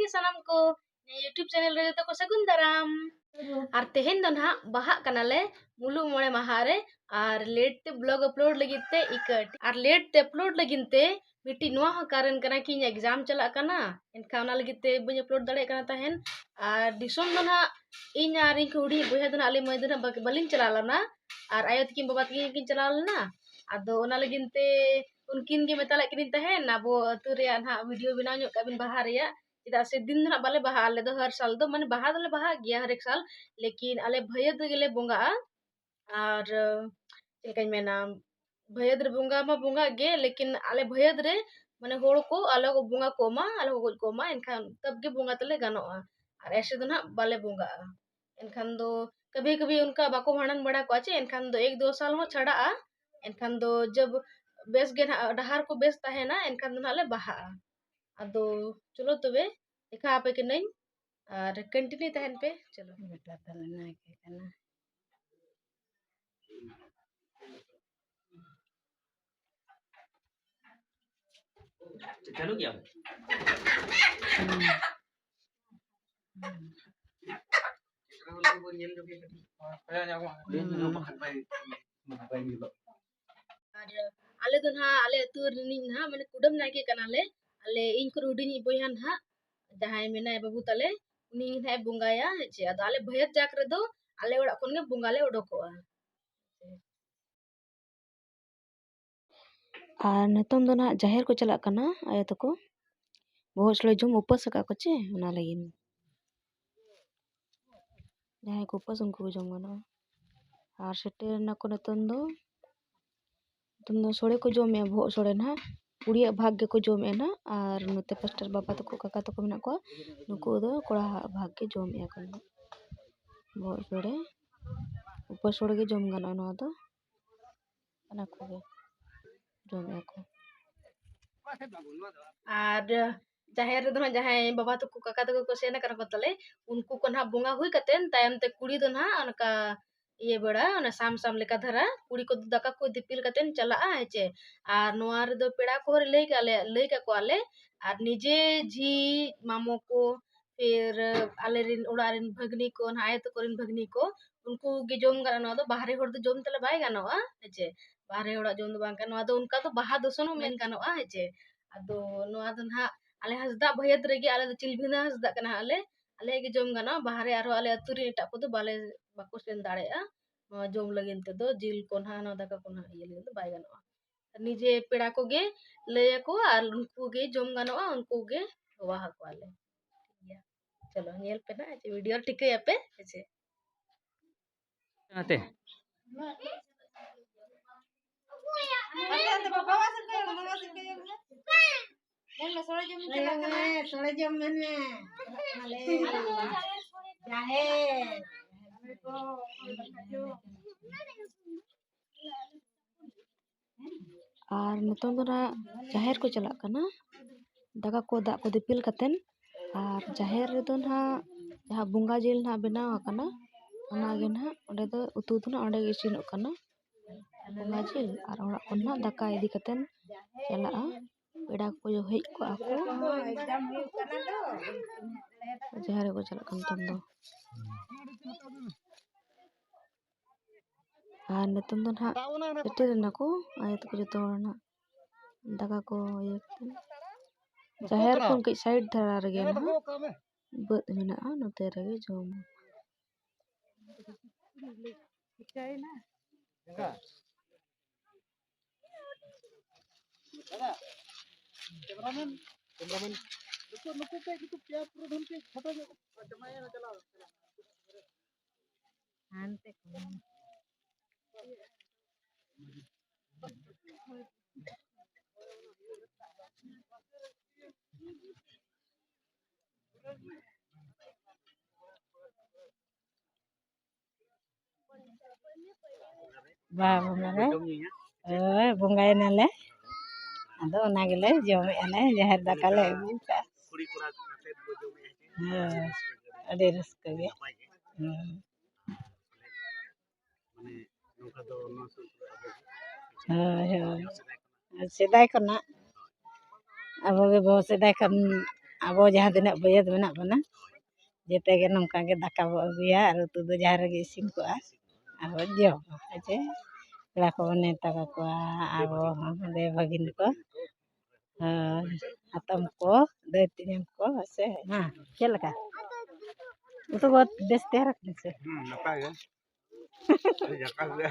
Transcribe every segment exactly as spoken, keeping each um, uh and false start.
ᱜᱮ ᱥᱟᱱᱟᱢ ᱠᱚ ᱤᱧᱟᱹᱜ YouTube channel ᱨᱮ ᱡᱚᱛᱚ ᱠᱚ ᱥᱟᱹᱜᱩᱱ ᱫᱟᱨᱟᱢ᱾ ᱟᱨ ᱛᱮᱦᱮᱧ ᱫᱚ ᱱᱟᱦᱟᱜ ᱵᱟᱦᱟᱜ ᱠᱟᱱᱟᱞᱮ ᱢᱩᱞᱩᱜ ᱢᱚᱬᱮ ᱢᱟᱦᱟ ᱨᱮ, ᱟᱨ late ᱛᱮ vlog upload ᱞᱟᱹᱜᱤᱫ ᱛᱮ ᱤᱠᱟᱹ ᱟᱹᱰᱤ, ᱟᱨ late ᱛᱮ upload ᱞᱟᱹᱜᱤᱫ ᱛᱮ ᱢᱤᱫᱴᱤᱡ ᱱᱚᱣᱟ ᱦᱚᱸ ᱠᱟᱨᱚᱱ ᱠᱟᱱᱟ ᱠᱤ ᱤᱧᱟᱹᱜ exam ᱪᱟᱞᱟᱜ ᱠᱟᱱᱟ, ᱮᱱᱠᱷᱟᱱ ᱚᱱᱟ ᱞᱟᱹᱜᱤᱫ ᱛᱮ ᱵᱟᱹᱧ upload ᱫᱟᱲᱮᱭᱟᱜ ᱠᱟᱱᱟ ᱛᱟᱦᱮᱱ᱾ ᱟᱨ ᱫᱤᱥᱚᱢ ᱫᱚ ᱱᱟᱦᱟᱜ ᱤᱧ ᱟᱨ ᱤᱧ ᱠᱷᱚᱱ ᱦᱩᱰᱤᱧ ᱵᱚᱭᱦᱟ ᱫᱚ ᱱᱟᱦᱟᱜ ᱟᱞᱮ ᱢᱟᱹᱭ ᱫᱚ ᱱᱟᱦᱟᱜ ᱵᱟᱠ-, ᱵᱟᱹᱞᱤᱧ ᱪᱟᱞᱟᱣ ᱞᱮᱱᱟ, ᱟᱨ ᱟᱭᱳ ᱛᱟᱹᱠᱤᱱ ᱵᱟᱵᱟ ᱛᱟᱹᱠᱤᱱ ᱠᱤᱱ ᱪᱟᱞᱟᱣ ᱞᱮᱱᱟ᱾ ᱟᱫᱚ ᱚᱱᱟ ᱞᱟᱹᱜᱤᱫ ᱛᱮ ᱩᱱᱠᱤᱱ ᱜᱮ ᱢᱮᱛᱟ ᱞᱮᱫ ᱠᱤᱱ ᱛᱟᱦᱮᱱ, ᱟᱵᱚ ᱟᱹᱛᱩ ᱨᱮᱭᱟᱜ ᱱᱟᱦᱟᱜ video ᱵᱮᱱᱟᱣ ᱧᱚᱜ ᱠᱟᱜ ᱵᱤᱱ ᱵᱟᱦᱟ ᱨᱮᱭᱟᱜ, ᱪᱮᱫᱟᱜ ᱥᱮ ᱫᱤᱱ ᱫᱚ ᱱᱟᱦᱟᱜ ᱵᱟᱞᱮ ᱵᱟᱦᱟᱜᱼᱟ ᱟᱞᱮ ᱫᱚ ᱦᱟᱨ ᱥᱟᱞ ᱫᱚ, ᱢᱟᱱᱮ ᱵᱟᱦᱟ ᱫᱚᱞᱮ ᱵᱟᱦᱟᱜ ᱜᱮᱭᱟ ᱦᱟᱨ ᱮᱠ ᱥᱟᱞ, ᱞᱮᱠᱤᱱ ᱟᱞᱮ ᱵᱷᱟᱹᱭᱟᱹᱫ ᱨᱮᱜᱮ ᱞᱮ ᱵᱚᱸᱜᱟᱜᱼᱟ᱾ ᱟᱨ ᱪᱮᱫ ᱞᱮᱠᱟᱧ ᱢᱮᱱᱟ, ᱵᱷᱟᱹᱭᱟᱹᱫ ᱨᱮ ᱵᱚᱸᱜᱟ ᱢᱟ ᱵᱚᱸᱜᱟᱜ ᱜᱮ, ᱞᱮᱠᱤᱱ ᱟᱞᱮ ᱵᱷᱟᱹᱭᱟᱹᱫ ᱨᱮ ᱢᱟᱱᱮ ᱦᱚᱲ ᱠᱚ ᱟᱞᱚ ᱠᱚ ᱵᱚᱸᱜᱟ ᱠᱚᱜ ᱢᱟ, ᱟᱞᱚ ᱠᱚ ᱜᱚᱡ ᱠᱚᱜ ᱢᱟ, ᱮᱱᱠᱷᱟᱱ ᱛᱚᱵ ᱜᱮ ᱵᱚᱸᱜᱟ ᱫᱚᱞᱮ ᱜᱟᱱᱚᱜᱼᱟ᱾ ᱟᱨ ᱮᱥᱮ ᱫᱚ ᱱᱟᱦᱟᱜ ᱵᱟᱞᱮ ᱵᱚᱸᱜᱟᱜᱼᱟ᱾ ᱮᱱᱠᱷᱟᱱ ᱫᱚ ᱠᱟᱵᱷᱤ ᱠᱟᱵᱷᱤ ᱚᱱᱠᱟ ᱵᱟᱠᱚ ᱵᱷᱟᱸᱰᱟᱱ ᱵᱟᱲᱟ ᱠᱚᱣᱟ ᱪᱮ, ᱮᱱᱠᱷᱟᱱ ᱫᱚ ᱮᱠ ᱫᱩ ᱥᱟᱞ ᱦᱚᱸ ᱪᱷᱟᱲᱟᱜᱼᱟ᱾ ᱮᱱᱠᱷᱟᱱ ᱫᱚ ᱡᱚᱵ ᱵᱮᱥ ᱜᱮ ᱱᱟᱦᱟᱜ ᱰᱟᱦᱟᱨ ᱠᱚ ᱵᱮᱥ ᱛᱟᱦᱮᱱᱟ, ᱮᱱᱠᱷᱟᱱ ᱫᱚ ᱱᱟᱦᱟᱜ ᱞᱮ ᱵᱟᱦᱟᱜᱼᱟ᱾ ᱟᱫᱚ ᱪᱚᱞᱚ ᱛᱚᱵᱮ ᱫᱮᱠᱷᱟ ᱟᱯᱮ ᱠᱟᱹᱱᱟᱹᱧ ᱟᱨ continue ᱛᱟᱦᱮᱱ ᱯᱮ᱾ ᱪᱚᱞᱚ᱾ ᱵᱮᱴᱟ ᱛᱟᱞᱮ ᱱᱟᱭᱠᱮ ᱠᱟᱱᱟ᱾ ᱪᱟᱹᱞᱩ ᱜᱮᱭᱟ? ᱟᱨ ᱟᱞᱮ ᱫᱚ ᱱᱟᱦᱟᱜ, ᱟᱞᱮ ᱟᱹᱛᱩ ᱨᱤᱱᱤᱡ ᱱᱟᱦᱟᱜ, ᱢᱟᱱᱮ, ᱠᱩᱰᱟᱹᱢ ᱱᱟᱭᱠᱮ ᱠᱟᱱᱟᱞᱮ᱾ ᱟᱞᱮ, ᱤᱧ ᱠᱷᱚᱱ ᱦᱩᱰᱤᱧᱤᱡ ᱵᱚᱭᱦᱟ ᱱᱟᱦᱟᱜ, ᱡᱟᱦᱟᱸᱭ ᱢᱮᱱᱟᱭ ᱵᱟᱹᱵᱩ ᱛᱟᱞᱮ, ᱩᱱᱤ ᱱᱟᱦᱟᱜ ᱮ ᱵᱚᱸᱜᱟᱭᱟ, ᱦᱮᱸ ᱪᱮ᱾ ᱟᱫᱚ ᱟᱞᱮ ᱵᱷᱟᱹᱭᱟᱹᱫ ᱡᱟᱠ ᱨᱮᱫᱚ ᱟᱞᱮ ᱚᱲᱟᱜ ᱠᱷᱚᱱ ᱜᱮ ᱵᱚᱸᱜᱟ ᱞᱮ ᱚᱰᱚᱠᱚᱜᱼᱟ᱾ ᱟᱨ ᱱᱤᱛᱚᱝ ᱫᱚ ᱱᱟᱦᱟᱜ ᱡᱟᱦᱮᱨ ᱠᱚ ᱪᱟᱞᱟᱜ ᱠᱟᱱᱟ ᱟᱭᱳ ᱛᱟᱠᱚ᱾ ᱵᱚᱦᱚᱜ ᱥᱳᱲᱮ ᱡᱚᱢ ᱩᱯᱟᱹᱥ ᱟᱠᱟᱫ ᱠᱚ ᱪᱮ, ᱚᱱᱟ ᱞᱟᱹᱜᱤᱫ᱾ ᱡᱟᱦᱟᱸᱭ ᱠᱚ ᱩᱯᱟᱹᱥ, ᱩᱱᱠᱩ ᱠᱚ ᱡᱚᱢ ᱜᱟᱱᱚᱜᱼᱟ᱾ ᱟᱨ ᱥᱮᱴᱮᱨ ᱮᱱᱟ ᱠᱚ ᱱᱤᱛᱚᱝ ᱫᱚ, ᱱᱤᱛᱚᱝ ᱫᱚ ᱥᱳᱲᱮ ᱠᱚ ᱡᱚᱢᱮᱜᱼᱟ, ᱵᱚᱦᱚᱜ ᱥᱳᱲᱮ ᱱᱟᱦᱟᱜ᱾ ᱠᱩᱲᱤᱭᱟᱜ ᱵᱷᱟᱜᱽ ᱜᱮᱠᱚ ᱡᱚᱢᱮᱜᱼᱟ ᱱᱟᱦᱟᱜ᱾ ᱟᱨ ᱱᱚᱛᱮ ᱯᱟᱥᱴᱟᱨ ᱵᱟᱵᱟ ᱛᱟᱠᱚ, ᱠᱟᱠᱟ ᱛᱟᱠᱚ ᱢᱮᱱᱟᱜ ᱠᱚᱣᱟ, ᱱᱩᱠᱩ ᱫᱚ ᱠᱚᱲᱟᱣᱟᱜ ᱵᱷᱟᱜᱽ ᱜᱮ ᱡᱚᱢᱮᱜᱼᱟ ᱠᱚ ᱱᱟᱦᱟᱜ᱾ ᱵᱚᱦᱚᱜ ᱥᱳᱲᱮ, ᱩᱯᱟᱹᱥ ᱥᱳᱲᱮ ᱜᱮ ᱡᱚᱢ ᱜᱟᱱᱚᱜᱼᱟ ᱱᱚᱣᱟ ᱫᱚ᱾ ᱚᱱᱟ ᱠᱚᱜᱮ ᱡᱚᱢᱮᱜᱼᱟ ᱠᱚ᱾ ᱟᱨ ᱡᱟᱦᱮᱨ ᱨᱮᱫᱚ ᱱᱟᱦᱟᱜ ᱡᱟᱦᱟᱸᱭ ᱵᱟᱵᱟ ᱛᱟᱠᱚ, ᱠᱟᱠᱟ ᱛᱟᱠᱚ ᱠᱚ ᱥᱮᱱ ᱟᱠᱟᱱᱟ ᱠᱚ ᱛᱟᱞᱮ, ᱩᱱᱠᱩ ᱠᱚ ᱱᱟᱦᱟᱜ ᱵᱚᱸᱜᱟ ᱦᱩᱭ ᱠᱟᱛᱮᱫ, ᱛᱟᱭᱚᱢ ᱛᱮ ᱠᱩᱲᱤ ᱫᱚ ᱱᱟᱦᱟᱜ ᱚᱱᱠᱟ ᱤᱭᱟᱹ ᱵᱮᱲᱟ, ᱚᱱᱟ ᱥᱟᱢ ᱥᱟᱢ ᱞᱮᱠᱟ ᱫᱷᱟᱨᱟ, ᱠᱩᱲᱤ ᱠᱚᱫᱚ ᱫᱟᱠᱟ ᱠᱚ ᱫᱤᱯᱤᱞ ᱠᱟᱛᱮᱫ ᱪᱟᱞᱟᱜᱼᱟ, ᱦᱮᱸ ᱪᱮ᱾ ᱟᱨ ᱱᱚᱣᱟ ᱨᱮᱫᱚ ᱯᱮᱲᱟ ᱠᱚᱦᱚᱸ ᱞᱮ ᱞᱟᱹᱭ ᱠᱟᱜ ᱞᱮ, ᱞᱟᱹᱭ ᱠᱟᱠᱚᱣᱟᱞᱮ, ᱟᱨ ᱱᱤᱡᱮ ᱡᱷᱤ ᱢᱟᱢᱚ ᱠᱚ, ᱯᱷᱤᱨ ᱟᱞᱮ ᱨᱮᱱ ᱚᱲᱟᱜ ᱨᱮᱱ ᱵᱷᱟᱹᱜᱽᱱᱤ ᱠᱚ, ᱱᱟᱦᱟᱜ ᱟᱭᱳ ᱛᱟᱠᱚ ᱨᱮᱱ ᱵᱷᱟᱹᱜᱽᱱᱤ ᱠᱚ, ᱩᱱᱠᱩ ᱜᱮ ᱡᱚᱢ ᱜᱟᱱᱚᱜᱼᱟ᱾ ᱱᱚᱣᱟ ᱫᱚ ᱵᱟᱦᱨᱮ ᱦᱚᱲ ᱫᱚ ᱡᱚᱢ ᱛᱟᱞᱮ ᱵᱟᱭ ᱜᱟᱱᱚᱜᱼᱟ, ᱦᱮᱸ ᱪᱮ? ᱵᱟᱦᱨᱮ ᱦᱚᱲᱟᱜ ᱡᱚᱢ ᱫᱚ ᱵᱟᱝ ᱠᱟᱱᱟ᱾ ᱱᱚᱣᱟ ᱫᱚ ᱚᱱᱠᱟ ᱫᱚ ᱵᱟᱦᱟ ᱫᱚᱥᱚᱱ ᱦᱚᱸ ᱢᱮᱱ ᱜᱟᱱᱚᱜᱼᱟ, ᱦᱮᱸ ᱪᱮ? ᱟᱫᱚ ᱱᱚᱣᱟ ᱫᱚ ᱱᱟᱦᱟᱜ ᱟᱞᱮ ᱦᱟᱸᱥᱫᱟᱜ ᱵᱷᱟᱹᱭᱟᱹᱛ ᱨᱮᱜᱮ, ᱟᱞᱮ ᱫᱚ ᱪᱤᱞᱵᱷᱤᱱᱟ ᱦᱟᱸᱥᱫᱟᱜ ᱠᱟᱱᱟ ᱟᱞᱮ, ᱟᱞᱮᱭᱟᱜ ᱜᱮ ᱡᱚᱢ ᱜᱟᱱᱚᱜᱼᱟ᱾ ᱵᱟᱦᱨᱮ ᱟᱨᱦᱚᱸ ᱟᱞᱮ ᱟᱹᱛᱩ ᱨᱮᱱ ᱮᱴᱟᱜ ᱠᱚᱫᱚ ᱵᱟᱞᱮ, ᱵᱟᱠᱚ ᱥᱮᱱ ᱫᱟᱲᱮᱭᱟᱜᱼᱟ ᱱᱚᱣᱟ ᱡᱚᱢ ᱞᱟᱹᱜᱤᱫ ᱛᱮᱫᱚ, ᱡᱤᱞ ᱠᱚ ᱱᱟᱦᱟᱜ, ᱱᱚᱣᱟ ᱫᱟᱠᱟ ᱠᱚ ᱱᱟᱦᱟᱜ ᱤᱭᱟᱹ ᱞᱟᱹᱜᱤᱫ ᱫᱚ ᱵᱟᱭ ᱜᱟᱱᱚᱜᱼᱟ᱾ ᱱᱤᱡᱮ ᱯᱮᱲᱟ ᱠᱚᱜᱮ ᱞᱟᱹᱭ ᱟᱠᱚ ᱟᱨ ᱩᱱᱠᱩ ᱜᱮ ᱡᱚᱢ ᱜᱟᱱᱚᱜᱼᱟ, ᱩᱱᱠᱩ ᱜᱮ ᱦᱚᱦᱚ ᱟᱠᱚᱣᱟᱞᱮ᱾ ᱴᱷᱤᱠ ᱜᱮᱭᱟ, ᱪᱚᱞᱚ ᱧᱮᱞ ᱯᱮ ᱱᱟᱦᱟᱜ, ᱪᱮ ᱵᱷᱤᱰᱤᱭᱳ ᱴᱷᱤᱠᱟᱹᱭᱟᱯᱮ, ᱦᱮᱸ ᱪᱮ? ᱚᱱᱟᱛᱮ᱾ ᱟᱯᱮ ᱚᱱᱛᱮ ᱵᱟᱵᱟ ᱥᱮᱫ ᱠᱚᱭᱚᱜ ᱢᱮ, ᱵᱟᱵᱟ ᱥᱮᱫ ᱠᱚᱭᱚᱜ ᱢᱮ᱾ ᱧᱮᱞ ᱢᱮ, ᱥᱚᱲᱮ ᱡᱚᱢ ᱤᱧ ᱪᱟᱞᱟᱜ ᱠᱟᱱᱟ᱾ ᱥᱚᱲᱮ ᱡᱚᱢ ᱢᱮ᱾ ᱡᱟᱦᱮᱨ᱾ ᱟᱨ ᱱᱤᱛᱚᱝ ᱫᱚ ᱱᱟᱜ ᱡᱟᱦᱮᱨ ᱠᱚ ᱪᱟᱞᱟᱜ ᱠᱟᱱᱟ, ᱫᱟᱠᱟ ᱠᱚ ᱫᱟᱜ ᱠᱚ ᱫᱤᱯᱤᱞ ᱠᱟᱛᱮᱱ᱾ ᱟᱨ ᱡᱟᱦᱮᱨ ᱨᱮᱫᱚ ᱱᱟᱜ ᱡᱟᱦᱟᱸ ᱵᱚᱸᱜᱟ ᱡᱤᱞ ᱱᱟᱜ ᱵᱮᱱᱟᱣ ᱟᱠᱟᱱᱟ, ᱚᱱᱟᱜᱮ ᱱᱟᱜ ᱚᱸᱰᱮ ᱫᱚ, ᱩᱛᱩ ᱫᱚ ᱱᱟᱜ ᱚᱸᱰᱮ ᱜᱮ ᱤᱥᱤᱱᱚᱜ ᱠᱟᱱᱟ᱾ ᱵᱚᱸᱜᱟ ᱡᱤᱞ ᱟᱨ ᱚᱲᱟᱜ ᱠᱷᱚᱱ ᱱᱟᱜ ᱫᱟᱠᱟ ᱤᱫᱤ ᱠᱟᱛᱮᱱ ᱪᱟᱞᱟᱜᱼᱟ᱾ ᱯᱮᱲᱟ ᱠᱚ ᱦᱮᱡ ᱠᱚᱜᱼᱟ ᱠᱚ᱾ ᱡᱟᱦᱮᱨ ᱨᱮᱠᱚ ᱪᱟᱞᱟᱜ ᱠᱟᱱᱟ ᱱᱤᱛᱚᱝ ᱫᱚ᱾ ᱟᱨ ᱱᱤᱛᱚᱝ ᱫᱚ ᱱᱟᱦᱟᱜ ᱥᱮᱴᱮᱨ ᱮᱱᱟ ᱠᱚ, ᱟᱭᱳ ᱛᱟᱠᱚ ᱡᱚᱛᱚ ᱦᱚᱲ ᱱᱟᱦᱟᱜ ᱫᱟᱠᱟ ᱠᱚ ᱤᱭᱟᱹ ᱠᱟᱛᱮ᱾ ᱡᱟᱦᱮᱨ ᱠᱷᱚᱱ ᱠᱟᱹᱡ ᱥᱟᱭᱤᱰ ᱫᱷᱟᱨᱟ ᱨᱮᱜᱮ ᱱᱟᱦᱟᱜ ᱵᱟᱹᱫᱽ ᱢᱮᱱᱟᱜᱼᱟ, ᱱᱚᱛᱮ ᱨᱮᱜᱮ ᱡᱚᱢ᱾ ᱫᱟᱫᱟ, ᱠᱮᱢᱨᱟᱢᱮᱱ, ᱠᱮᱢᱨᱟᱢᱮᱱ, ᱱᱩᱠᱩ, ᱱᱩᱠᱩ ᱠᱟᱹᱡ, ᱱᱩᱠᱩ ᱯᱮᱭᱟ ᱯᱨᱚᱫᱷᱟᱱ ᱠᱟᱹᱡ ᱯᱷᱳᱴᱳ ᱧᱚᱜ ᱠᱚ᱾ ᱦᱟᱱᱛᱮ ᱠᱷᱚᱱ᱾ ᱵᱟᱦᱟ ᱵᱚᱸᱜᱟ ᱨᱮ, ᱦᱳᱭ, ᱵᱚᱸᱜᱟᱭᱮᱱᱟᱞᱮ᱾ ᱟᱫᱚ ᱚᱱᱟ ᱜᱮᱞᱮ ᱡᱚᱢᱮᱫᱼᱟ ᱞᱮ, ᱡᱟᱦᱮᱨ ᱫᱟᱠᱟ ᱞᱮ ᱟᱹᱜᱩ ᱠᱟᱜᱼᱟ᱾ ᱦᱳᱭ, ᱟᱹᱰᱤ ᱨᱟᱹᱥᱠᱟᱹ ᱜᱮ᱾ ᱦᱩᱸ᱾ ᱦᱳᱭ, ᱦᱳᱭ᱾ ᱥᱮᱫᱟᱭ ᱠᱷᱚᱱᱟᱜ ᱟᱵᱚ ᱜᱮ ᱵᱚ ᱥᱮᱫᱟᱭ ᱠᱷᱚᱱ ᱟᱵᱚ ᱡᱟᱦᱟᱸ ᱛᱤᱱᱟᱹᱜ ᱵᱟᱹᱭᱟᱹᱫ ᱢᱮᱱᱟᱜ ᱵᱚᱱᱟ, ᱡᱮᱛᱮ ᱜᱮ ᱱᱚᱝᱠᱟ ᱜᱮ ᱫᱟᱠᱟ ᱵᱚ ᱟᱹᱜᱩᱭᱟ ᱟᱨ ᱩᱛᱩ ᱫᱚ ᱡᱟᱦᱟᱸ ᱨᱮᱜᱮ ᱤᱥᱤᱱ ᱠᱚᱜᱼᱟ, ᱟᱨ ᱵᱚ ᱡᱚᱢᱟ᱾ ᱦᱮᱸ ᱪᱮ? ᱯᱮᱲᱟ ᱠᱚᱵᱚᱱ ᱱᱮᱣᱛᱟ ᱠᱟᱠᱚᱣᱟ, ᱟᱵᱚ ᱦᱚᱸ ᱦᱟᱸᱰᱮ ᱵᱷᱟᱹᱜᱤᱱ ᱠᱚ, ᱦᱳᱭ, ᱦᱟᱛᱚᱢ ᱠᱚ, ᱫᱟᱹᱭ ᱛᱮᱧᱟᱝ ᱠᱚ, ᱦᱮᱸ ᱥᱮ? ᱦᱮᱸ, ᱪᱮᱫ ᱞᱮᱠᱟ? ᱩᱛᱩ ᱠᱚ ᱵᱮᱥ ᱛᱮᱭᱟᱨ ᱟᱠᱟᱱᱟ ᱥᱮ? ᱦᱩᱸ, ᱱᱟᱯᱟᱭ ᱜᱮ᱾ ᱟᱹᱰᱤ ᱡᱷᱟᱠᱟᱥ ᱜᱮ᱾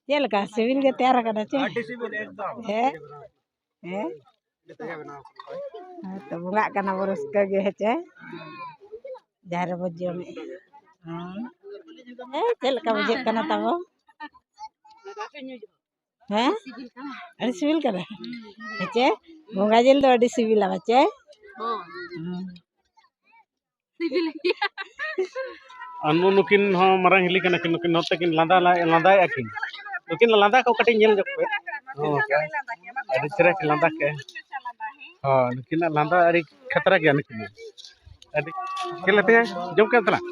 ᱪᱮᱫ ᱞᱮᱠᱟ ᱥᱤᱵᱤᱞ ᱜᱮ ᱛᱮᱭᱟᱨ ᱟᱠᱟᱱᱟ ᱪᱮ? ᱟᱹᱰᱤ ᱥᱤᱵᱤᱞ ᱮᱠᱫᱚᱢ᱾ ᱦᱮᱸ? ᱦᱮᱸ? ᱦᱮᱸ, ᱛᱚ ᱵᱚᱸᱜᱟᱜ ᱠᱟᱱᱟ ᱵᱚ ᱨᱟᱹᱥᱠᱟᱹ ᱜᱮ, ᱦᱮᱸ ᱪᱮ? ᱡᱟᱦᱮᱨ ᱨᱮᱵᱚ ᱡᱚᱢᱮᱜᱼᱟ᱾ ᱦᱮᱸ᱾ ᱦᱮᱸ, ᱪᱮᱫ ᱞᱮᱠᱟ ᱵᱩᱡᱷᱟᱹᱜ ᱠᱟᱱᱟ ᱛᱟᱵᱚ? ᱦᱮᱸ? ᱟᱹᱰᱤ ᱥᱤᱵᱤᱞ ᱠᱟᱱᱟ᱾ ᱦᱮᱸ ᱪᱮ? ᱵᱚᱸᱜᱟ ᱡᱤᱞ ᱫᱚ ᱟᱹᱰᱤ ᱥᱤᱵᱤᱞᱟ, ᱵᱟᱪᱮ? ᱦᱳᱭ᱾ ᱦᱩᱸ᱾ ᱥᱤᱵᱤᱞ ᱜᱮᱭᱟ᱾ ᱟᱨ ᱱᱩ-, ᱱᱩᱠᱤᱱ ᱦᱚᱸ ᱢᱟᱨᱟᱝ ᱦᱤᱞᱤ ᱠᱟᱱᱟ ᱠᱤᱱ, ᱱᱩᱠᱤᱱ ᱱᱚᱛᱮ ᱠᱤᱱ ᱞᱟᱸᱫᱟ ᱞᱟ-, ᱞᱟᱸᱫᱟᱭᱮᱫᱼᱟ ᱠᱤᱱ᱾ ᱱᱩᱠᱤᱱ ᱞᱟᱸᱫᱟ ᱠᱚ ᱠᱟᱹᱴᱤᱡ ᱧᱮᱞ ᱧᱚᱜ ᱯᱮ᱾ ᱦᱚᱸ, ᱟᱹᱰᱤ ᱪᱮᱦᱨᱟ ᱠᱤᱱ ᱞᱟᱸᱫᱟ ᱠᱮᱜᱼᱟ᱾ ᱦᱚᱸ, ᱱᱩᱠᱤᱱᱟᱜ ᱞᱟᱸᱫᱟ ᱟᱹᱰᱤ ᱠᱷᱟᱛᱨᱟ ᱜᱮᱭᱟ ᱱᱩᱠᱤᱱ᱾ ᱟᱹᱰᱤ, ᱪᱮᱫ ᱞᱮᱠᱟ ᱯᱮ ᱡᱚᱢ ᱠᱮᱫ ᱛᱟᱞᱟᱝ?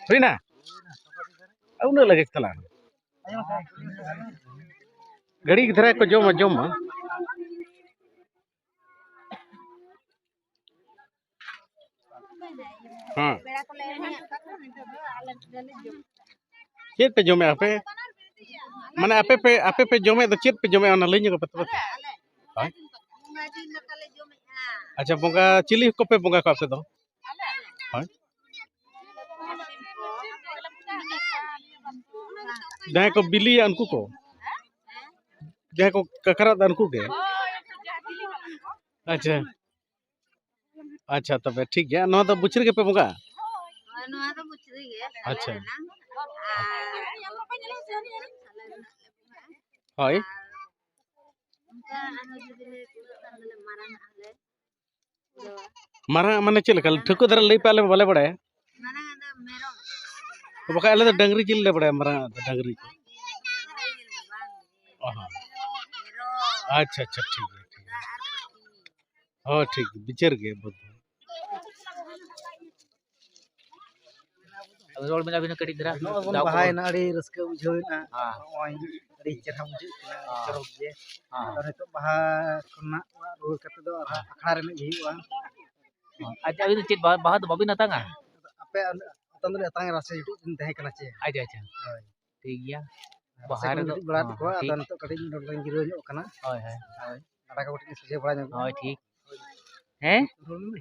ᱦᱩᱭᱱᱟ? ᱩᱱᱟᱹᱜ ᱞᱟᱹᱜᱤᱫ ᱛᱟᱞᱟᱝ᱾ ᱜᱷᱟᱹᱲᱤᱡ ᱫᱷᱟᱨᱟ ᱠᱚ ᱡᱚᱢᱟ, ᱡᱚᱢᱟ᱾ ᱦᱮᱸ᱾ ᱪᱮᱫ ᱯᱮ ᱡᱚᱢᱮᱫᱼᱟ ᱟᱯᱮ? ᱢᱟᱱᱮ ᱟᱯᱮ ᱯᱮ, ᱟᱯᱮ ᱯᱮ ᱡᱚᱢᱮᱫ ᱫᱚ ᱪᱮᱫ ᱯᱮ ᱡᱚᱢᱮᱫᱼᱟ, ᱚᱱᱟ ᱞᱟᱹᱭ ᱧᱚᱜ ᱯᱮ ᱛᱚᱵᱮ᱾ ᱦᱳᱭ᱾ ᱟᱪᱪᱷᱟ, ᱵᱚᱸᱜᱟ ᱪᱤᱞᱤ ᱠᱚᱯᱮ ᱵᱚᱸᱜᱟ ᱠᱚᱣᱟ ᱟᱯᱮ ᱫᱚ? ᱦᱳᱭ᱾ ᱡᱟᱦᱟᱸᱭ ᱠᱚ ᱵᱤᱞᱤᱭᱟ ᱩᱱᱠᱩ ᱠᱚ? ᱡᱟᱦᱟᱸᱭ ᱠᱚ ᱠᱟᱠᱨᱟᱜ ᱫᱟ ᱩᱱᱠᱩ ᱜᱮ? ᱟᱪᱪᱷᱟ᱾ ᱟᱪᱪᱷᱟ, ᱛᱚᱵᱮ ᱴᱷᱤᱠ ᱜᱮᱭᱟ᱾ ᱱᱚᱣᱟ ᱫᱚ ᱵᱩᱪᱷᱨᱤ ᱜᱮᱯᱮ ᱵᱚᱸᱜᱟᱜᱼᱟ? ᱦᱳᱭ, ᱱᱚᱣᱟ ᱫᱚ ᱵᱩᱪᱷᱨᱤ ᱜᱮ᱾ ᱟᱪᱪᱷᱟ᱾ ᱟᱨ ᱦᱳᱭ᱾ ᱚᱱᱠᱟ ᱟᱨᱦᱚᱸ ᱡᱩᱫᱤ ᱞᱮ ᱠᱩᱞᱟᱹᱜ ᱠᱷᱟᱱ ᱫᱚᱞᱮ ᱢᱟᱨᱟᱝ ᱟᱜ ᱞᱮ᱾ ᱢᱟᱨᱟᱝ ᱟᱜ ᱢᱟᱱᱮ ᱪᱮᱫ ᱞᱮᱠᱟ? ᱴᱷᱟᱹᱣᱠᱟᱹ ᱫᱷᱟᱨᱟ ᱞᱟᱹᱭ ᱯᱮ, ᱟᱞᱮ ᱢᱟ ᱵᱟᱞᱮ ᱵᱟᱲᱟᱭᱟ᱾ ᱢᱟᱨᱟᱝ ᱟᱜ ᱫᱚ ᱢᱮᱨᱚᱢ᱾ ᱵᱟᱠᱷᱟᱡ ᱟᱞᱮ ᱫᱚ ᱰᱟᱝᱨᱤ ᱡᱤᱞ ᱞᱮ ᱵᱟᱲᱟᱭᱟ, ᱢᱟᱨᱟᱝ ᱟᱜ ᱫᱚ ᱰᱟᱝᱨᱤ ᱠᱚ᱾ ᱰᱟᱝᱨᱤ ᱡᱤᱞ ᱫᱚ ᱵᱟᱝ᱾ ᱚ ᱦᱚᱸ᱾ ᱢᱮᱨᱚᱢ᱾ ᱟᱪᱪᱷᱟ, ᱟᱪᱪᱷᱟ, ᱴᱷᱤᱠ ᱜᱮᱭᱟ, ᱴᱷᱤᱠ ᱜᱮᱭᱟ᱾ ᱟᱨ ᱯᱟᱹᱴᱤ᱾ ᱦᱳᱭ, ᱴᱷᱤᱠ, ᱵᱤᱪᱟᱹᱨ ᱜᱮ ᱵᱩᱫᱽᱫᱷᱤ᱾ ᱟᱫᱚ ᱨᱚᱲ ᱵᱮᱱ ᱟᱹᱵᱤᱱ ᱦᱚᱸ ᱠᱟᱹᱴᱤᱡ ᱫᱷᱟᱨᱟ᱾ ᱱᱚᱜᱼᱚᱭ ᱵᱚᱱ ᱫᱟᱣ ᱠᱚ ᱵᱟᱦᱟᱭᱮᱱᱟ, ᱟᱹᱰᱤ ᱨᱟᱹᱥᱠᱟᱹ ᱵᱩᱡᱷᱟᱹᱣ ᱮᱱᱟ᱾ ᱦᱮᱸ᱾ ᱱᱚᱜᱼᱚᱭ ᱟᱹᱰᱤ ᱪᱮᱦᱨᱟ ᱵᱩᱡᱷᱟᱹᱜ ᱠᱟᱱᱟ, ᱟᱹᱰᱤ ᱦᱮᱸ᱾ ᱪᱚᱨᱚᱠ ᱜᱮ᱾ ᱦᱮᱸ᱾ ᱟᱫᱚ ᱱᱤᱛᱚᱜ ᱵᱟᱦᱟ ᱠᱷᱚᱱᱟᱜ ᱚᱲᱟᱜ ᱨᱩᱣᱟᱹᱲ ᱠᱟᱛᱮ ᱫᱚ ᱟᱨᱦᱚᱸ ᱦᱮᱸ᱾ ᱟᱠᱷᱲᱟ ᱨᱮ ᱮᱱᱮᱡ ᱦᱩᱭᱩᱜᱼᱟ᱾ ᱦᱮᱸ᱾ ᱟᱪᱪᱷᱟ, ᱟᱹᱵᱤᱱ ᱫᱚ ᱪᱮᱫ ᱵᱟᱦᱟ, ᱵᱟᱦᱟ ᱫᱚ ᱵᱟᱹᱵᱤᱱ ᱟᱛᱟᱝᱟ? ᱟᱯᱮ ᱟᱛᱟᱝ ᱫᱚᱞᱮ ᱟᱛᱟᱝ ᱨᱟᱥᱮ ᱡᱩᱴᱤᱡ ᱫᱤᱱ ᱛᱟᱦᱮᱸ ᱠᱟᱱᱟ ᱪᱮ? ᱟᱪᱪᱷᱟ, ᱟᱪᱪᱷᱟ᱾ ᱦᱳᱭ᱾ ᱴᱷᱤᱠ ᱜᱮᱭᱟ᱾ ᱨᱟᱥᱮ ᱵᱟᱦᱟ ᱠᱚ ᱨᱮᱫᱚ ᱡᱩᱴᱤᱡ ᱵᱟᱲᱟ ᱦᱮᱸ, ᱠᱚᱣᱟ, ᱦᱮᱸ, ᱟᱫᱚ ᱴᱷᱤᱠ᱾ ᱱᱤᱛᱚᱜ ᱠᱟᱹᱴᱤᱡ ᱱᱚᱰᱮ ᱞᱤᱧ ᱡᱤᱨᱟᱹᱣ ᱧᱚᱜ ᱠᱟᱱᱟ᱾ ᱦᱳᱭ, ᱦᱳᱭ᱾ ᱦᱳᱭ᱾ ᱜᱟᱰᱟ ᱠᱚ ᱠᱟᱹᱴᱤᱡ ᱞᱤᱧ ᱥᱚᱡᱷᱮ ᱵᱟᱲᱟ ᱧᱚᱜ ᱠᱟᱱᱟ᱾ ᱦᱳᱭ, ᱴᱷᱤᱠ᱾ ᱦᱮᱸ? ᱨᱚᱲ ᱢᱮ᱾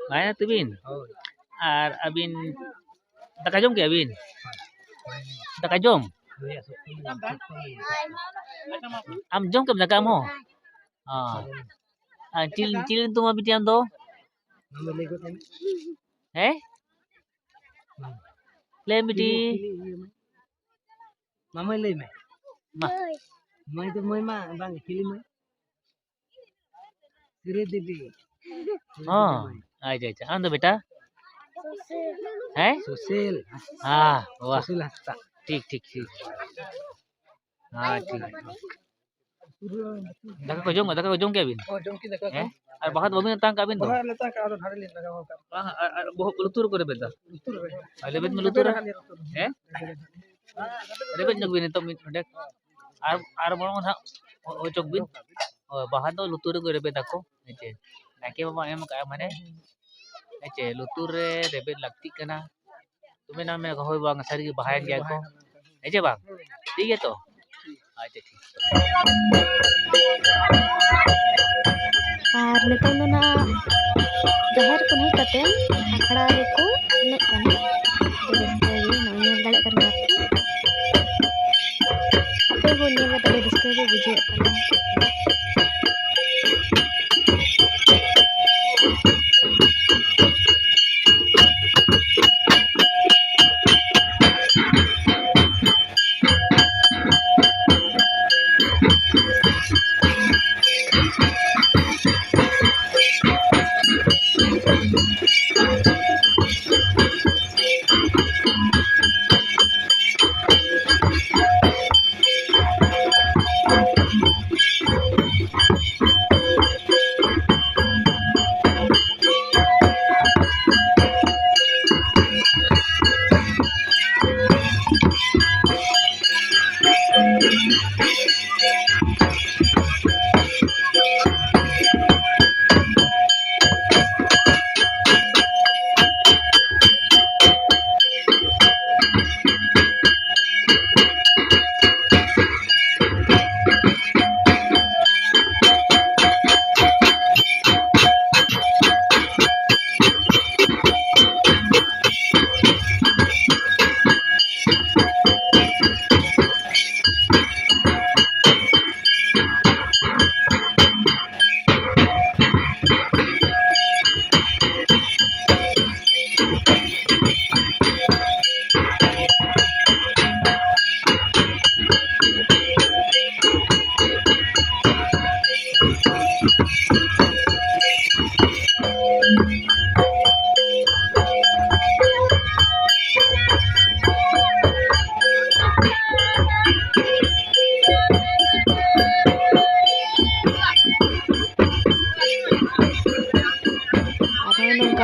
ᱵᱟᱭ ᱛᱟᱹᱵᱤᱱ? ᱦᱳᱭ᱾ ᱟᱨ ᱟᱹᱵᱤᱱ ᱫᱟᱠᱟ ᱡᱚᱢ ᱠᱮᱜᱼᱟ ᱵᱤᱱ? ᱫᱟᱠᱟ ᱡᱚᱢ? ᱟᱢ ᱡᱚᱢ ᱠᱮᱫᱟᱢ ᱫᱟᱠᱟ ᱟᱢ ᱦᱚᱸ? ᱦᱚᱸ᱾ ᱟᱨ ᱪᱤᱞ-, ᱪᱤᱞᱤ ᱧᱩᱛᱩᱢ ᱟᱢ ᱵᱤᱴᱤ ᱟᱢ ᱫᱚ? ᱦᱮᱸ? ᱞᱟᱹᱭ ᱢᱮ ᱵᱤᱴᱤ᱾ ᱢᱟᱢᱟᱭ ᱞᱟᱹᱭ ᱢᱮ᱾ ᱢᱟ᱾ ᱢᱟᱹᱭ ᱫᱚ ᱢᱟᱹᱭ ᱢᱟ ᱵᱟᱝ, ᱪᱤᱞᱤ ᱢᱟᱹᱭ? ᱥᱨᱤ ᱫᱮᱵᱤ᱾ ᱦᱚᱸ᱾ ᱟᱪᱪᱷᱟ, ᱟᱪᱪᱷᱟ᱾ ᱟᱢ ᱫᱚ ᱵᱮᱴᱟ? ᱥᱩᱥᱤᱞ᱾ ᱦᱮᱸ? ᱥᱩᱥᱤᱞ᱾ ᱦᱮᱸ, ᱵᱟᱦ᱾ ᱥᱩᱥᱤᱞ ᱦᱟᱸᱥᱫᱟ᱾ ᱴᱷᱤᱠ, ᱴᱷᱤᱠ, ᱴᱷᱤᱠ᱾ ᱦᱮᱸ, ᱴᱷᱤᱠ᱾ ᱫᱟᱠᱟ ᱠᱚ ᱡᱚᱢ, ᱫᱟᱠᱟ ᱠᱚ ᱡᱚᱢ ᱠᱮᱜᱼᱟ ᱵᱤᱱ? ᱦᱚᱸ, ᱡᱚᱢ ᱠᱮᱫ ᱫᱟᱠᱟ ᱠᱚ᱾ ᱦᱮᱸ? ᱟᱨ ᱵᱟᱦᱟ ᱫᱚ ᱵᱟᱹᱵᱤᱱ ᱟᱛᱟᱝ ᱠᱟᱜᱼᱟ ᱟᱹᱵᱤᱱ ᱫᱚ? ᱵᱟᱦᱟ ᱞᱮ ᱟᱛᱟᱝ ᱠᱟᱜᱼᱟ, ᱟᱫᱚ ᱱᱟᱰᱮ ᱞᱤᱧ ᱞᱟᱜᱟᱣ ᱠᱟᱜᱼᱟ᱾ ᱵᱟᱝ, ᱟᱨ, ᱟᱨ ᱵᱚᱦᱚᱜ ᱠᱚ ᱞᱩᱛᱩᱨ ᱠᱚᱨᱮ ᱵᱮᱱ ᱫᱟ? ᱞᱩᱛᱩᱨ ᱨᱮ᱾ ᱟᱨ ᱞᱮᱵᱮᱫ ᱢᱮ ᱞᱩᱛᱩᱨ ᱨᱮ᱾ ᱨᱮᱵᱮᱫ ᱧᱚᱜ ᱵᱤᱱ ᱱᱤᱛᱚᱜ ᱢᱤᱫ ᱰᱚᱸᱰᱮᱠ᱾ ᱟᱨ, ᱟᱨ ᱵᱚᱨᱚᱝ ᱱᱟᱦᱟᱜ ᱚ-, ᱚᱪᱚᱜ ᱵᱤᱱ᱾ ᱦᱳᱭ, ᱵᱟᱦᱟ ᱫᱚ ᱞᱩᱛᱩᱨ ᱨᱮᱠᱚ ᱨᱮᱵᱮᱫ ᱟᱠᱚ᱾ ᱦᱮᱸ ᱪᱮ? ᱱᱟᱭᱠᱮ ᱵᱟᱵᱟ ᱮᱢ ᱠᱟᱜᱼᱟ, ᱢᱟᱱᱮ, ᱦᱮᱸ ᱪᱮ? ᱞᱩᱛᱩᱨ ᱨᱮ ᱨᱮᱵᱮᱫ ᱞᱟᱹᱠᱛᱤᱜ ᱠᱟᱱᱟ᱾ ᱛᱚᱵᱮ ᱱᱟ ᱢᱮ ᱦᱳᱭ ᱵᱟᱝ, ᱥᱟᱹᱨᱤ ᱜᱮ ᱵᱟᱦᱟᱭᱮᱱ ᱜᱮᱭᱟ ᱠᱚ᱾ ᱦᱮᱸ ᱪᱮ ᱵᱟᱝ? ᱴᱷᱤᱠ ᱜᱮᱭᱟ ᱛᱚ? ᱟᱪᱪᱷᱟ, ᱴᱷᱤᱠ᱾ ᱟᱨ ᱱᱤᱛᱚᱝ ᱫᱚ ᱱᱟᱜ ᱡᱟᱦᱮᱨ ᱠᱷᱚᱱ ᱦᱮᱡ ᱠᱟᱛᱮ ᱟᱠᱷᱲᱟ ᱨᱮᱠᱚ ᱮᱱᱮᱡ ᱠᱟᱱᱟ᱾ ᱟᱹᱰᱤ ᱨᱟᱹᱥᱠᱟᱹ ᱜᱮ ᱱᱚᱜᱼᱚᱭ ᱧᱮᱞ ᱫᱟᱲᱮᱭᱟᱜ ᱠᱟᱱ ᱜᱮᱭᱟ ᱯᱮ᱾ ᱟᱯᱮ ᱦᱚᱸ ᱧᱮᱞ ᱠᱟᱛᱮ ᱟᱹᱰᱤ ᱨᱟᱹᱥᱠᱟᱹ ᱜᱮ ᱵᱩᱡᱷᱟᱹᱜ ᱠᱟᱱᱟ᱾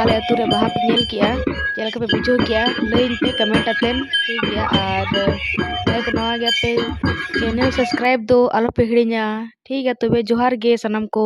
ᱟᱞᱮ ᱟᱹᱛᱩ ᱨᱮ ᱵᱟᱦᱟ ᱯᱮ ᱧᱮᱞ ᱠᱮᱜᱼᱟ, ᱪᱮᱫ ᱞᱮᱠᱟ ᱯᱮ ᱵᱩᱡᱷᱟᱹᱣ ᱠᱮᱜᱼᱟ, ᱞᱟᱹᱭᱟᱹᱧ ᱯᱮ comment ᱟᱛᱮᱱ, ᱴᱷᱤᱠ ᱜᱮᱭᱟ? ᱟᱨ ᱡᱟᱦᱟᱸᱭ ᱠᱚ ᱱᱟᱣᱟ ᱜᱮᱭᱟ ᱯᱮ, channel subscribe ᱫᱚ ᱟᱞᱚ ᱯᱮ ᱦᱤᱲᱤᱧᱟ, ᱴᱷᱤᱠ ᱜᱮᱭᱟ? ᱛᱚᱵᱮ ᱡᱚᱦᱟᱨ ᱜᱮ ᱥᱟᱱᱟᱢ ᱠᱚ᱾